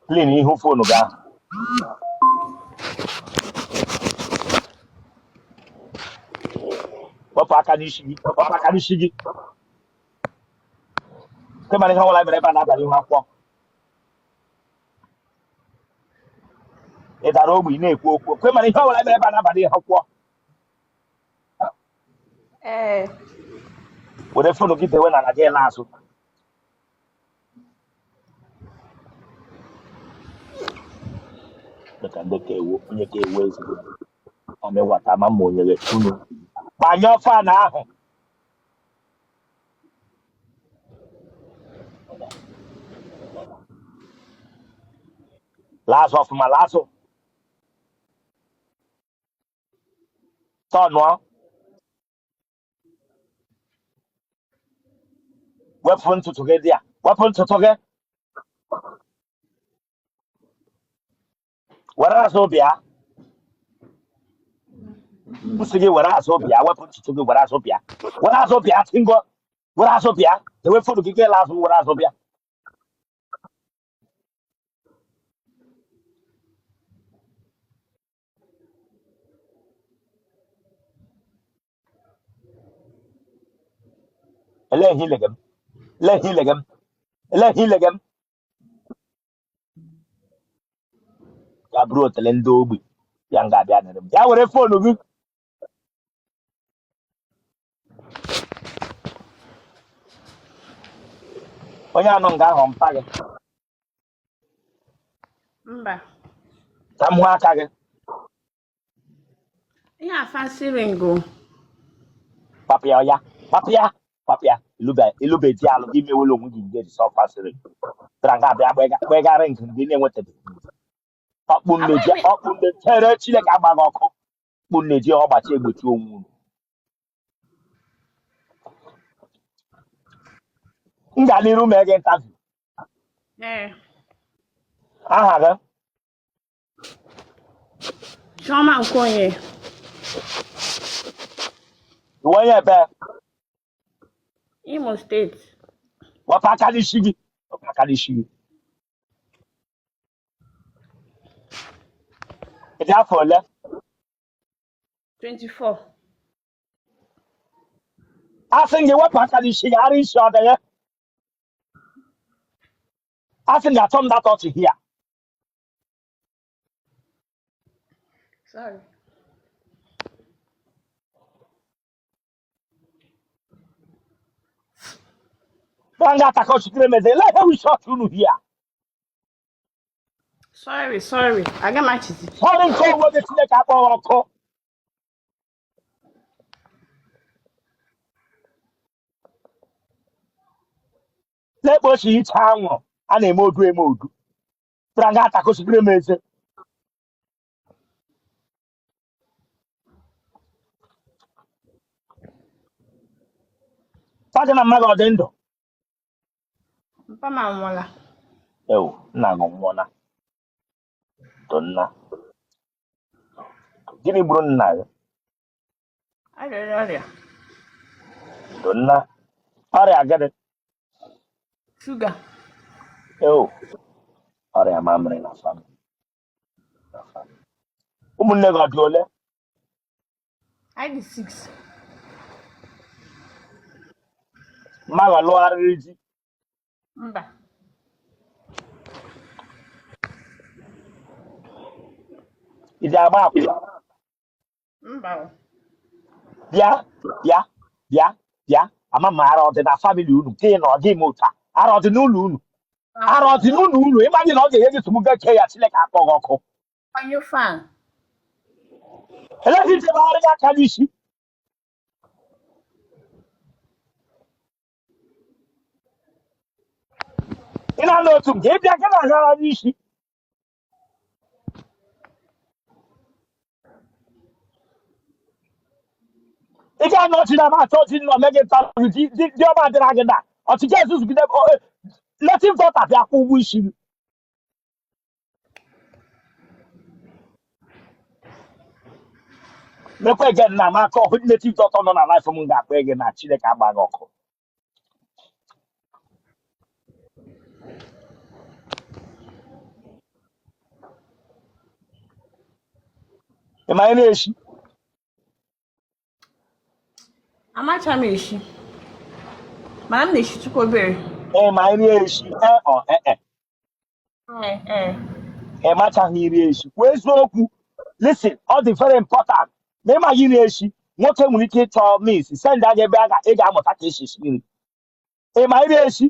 Clean ihu phone gị ahụ. Wepụ aka n'isi gị, wepụ aka n'isi gị. Nke mara ihe ọbụla mere ebe a na-aba n'ihu akwụkwọ. Ị dara ogbi na-ekwu okwu. Nke mara ihe ọbụla mere ebe a na-aba n'ihu akwụkwọ. Ee. Were phone gị dewe n'ala gị laa azụ. Dịka ndị ka ewu onye ka ewu ezigbo amịwata ma ma onye gị unu gbanyụọ fan ahụ. Laa azụ ọfụma, laa azụ, tọnụọ, wepụ ntutu gị dị a, wepụ ntutu gị, were azụ bịa. M sị gị were azụ bịa, wepụ ntutu gị, were azụ bịa, were azụ bịa, tingo, were azụ bịa, dewe phone gị gị laa azụ, were azụ bịa. Elee ihe ilega m? Elee ihe ilega m? Elee ihe ilega m? Ya bụrụ otele ndị ogbi ya nga abịa nere m. Ya were phone gị. Onye anọ nga ahụ mpa gị? Mba. Ka m hụ aka gị. Ihe a fancy ring o. Gbapụ ya ya, gbapụ ya, gbapụ ya. Ilube di alụ gị mewela onwe gị nge sọ fasịrị. Bịara nga abịa gbegharị nke ndị na-enwetabeghị. Ọkpụ nne ji ọkpụ nne chere Chineke agbaghị ọkụ. Ọkpụ nne ji ọgbachi egbochi onwe unu. M ga n'iru mee gị interview. Ee. Aha gị? Chioma Nkonye. Ị wụ onye ebe? Imo State. Wepụ aka n'isi gị. Wepụ aka n'isi gị. Ị dị afọ ole? 24. Asị gị wepụ aka n'isi gị, ara isi ọ dị gị? Asị gị achọ m that ọchị here. Sorry. Banga atakọchitere meze, ele ihe wi shọt unu here. Sorry, sorry. Aga m achịzi. Sorry nke onwe gị Chineke akpọghị ọkụ. Lekpa ochi iche anwụrụ a na-eme odu eme odu. Banga atakọchitere m eze. Papa gị na mma gị ọ dị ndụ? Mpa m anwụọla. Ewu, nna gị nwụọla. Ndo nna. Gịnị gburu nna gị? Arịa ọrịa. Ndo nna. Ọrịa gịnị? Shuga. Ewu, ọrịa mamịrị na family. Ụmụnne gị ọ dị ole? Anyị dị 6. Mma gị ọ lụgharịrị di? Mba. Ị ji agba akwụna? Mba o. Bịa, bịa, bịa, bịa. Ama m ara ọ dị na family unu nke ị nọ gị ime otu a. Ara ọ dị n'ụlọ unu? Ara ọ dị n'ụlọ unu? Ị maghị na ọ ga-enye gị nsogbu ga kee ya Chineke akpọ gị ọkụ. Gbanyụ fan. Eleghị nchebagharị gị aka n'isi. Ị na-anọ otu nke ịbịa gị na-agara n'isi. Ị ga-anọ ọchị na achọ ọchị nọ mee gị interview di ọma adịra gị na ọchịchị ezuzugide native doctor bịa kwụ ụgwọ isi gị. Mekwa again na m aka ọhụ native doctor nọ na life m ga-akpọ gị na Chineke agba gị ọkụ. Ị ma nri eshi? Amacha m eshi. Mana m na-eshitụkwa obere. Ị ma nri eshi? Ee ọ ee e? Ee, ee. Ị machaghị nri eshi. Kwuo eziokwu. Listen, ọ dị very important na ị maghị nri eshi, nwoke nwere ike ịchọ means send anya ebe ị ga-amụta ka esi esi nri. Ị ma nri eshi?